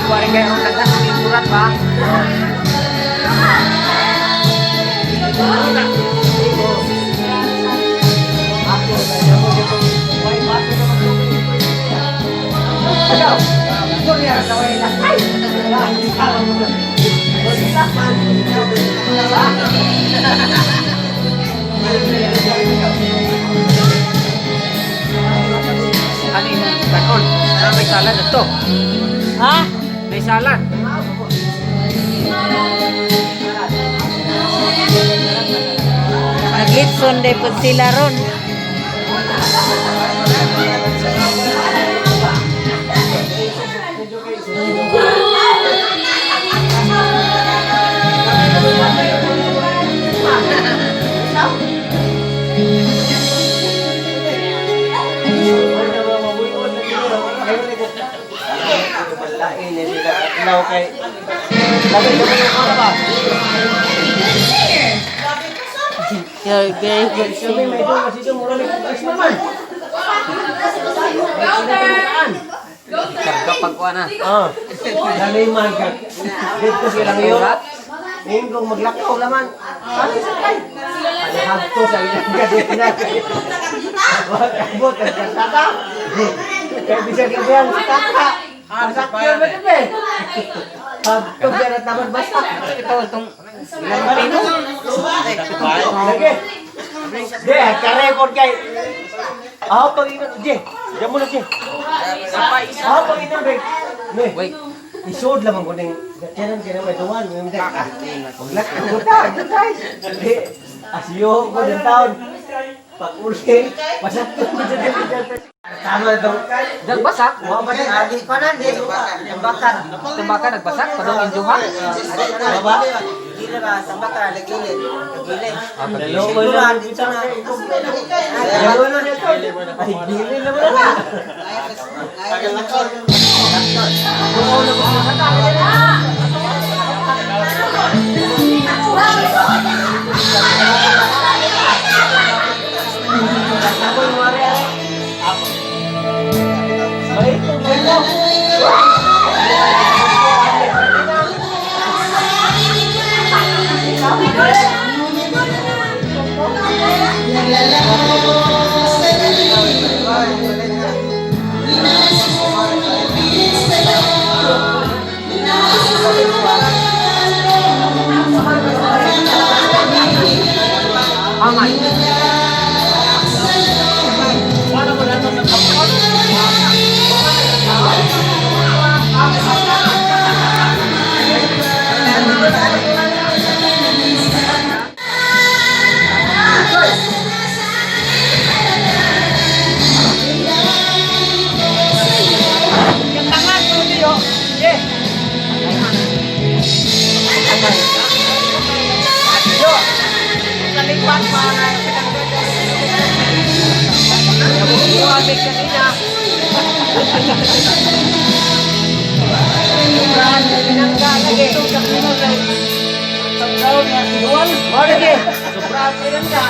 Kuwari kayo ang daghan ng surat ba? Ano yung kanon? Ano may salad ito? Ha? May salad. Naglitson day pud sila ron. Lain ni sila adlaw kay lagi kami yung mga ba? You're very good Kami singer. may doon kasi doon mura may kukas naman. Karga pagkuha na. Ah. Dali man ka. Dito sila ngayon. Ngayon kung maglakaw laman. Ano sa kay? Ano sa ilang kadena. Wag abot ang kasada. Kay bisag gabi ang tata. Masakyan ba ito eh? Pagto siya na tamad basta. Ito itong ilang pino. Lagi. Di, ka-record kay. Ako pag-ingon, Jay. Diyan mo na, Jay. Ako pag-ingon, Bek. Me, Wait. isod lamang ko ning tiyanan kaya may duwan. Maglak ko ta, guys. Di, asiyo ko din taon. Pag uli, masakto ko sa dito. Tama itong. Nagbasak. Wa ba siya? Tambakan. Tambakan nagbasak. Padong injuha. Wa ba? Dalawa lang dito na. Dalawa lang dito. Ay, gili naman na. Amay. Sobra pinangga.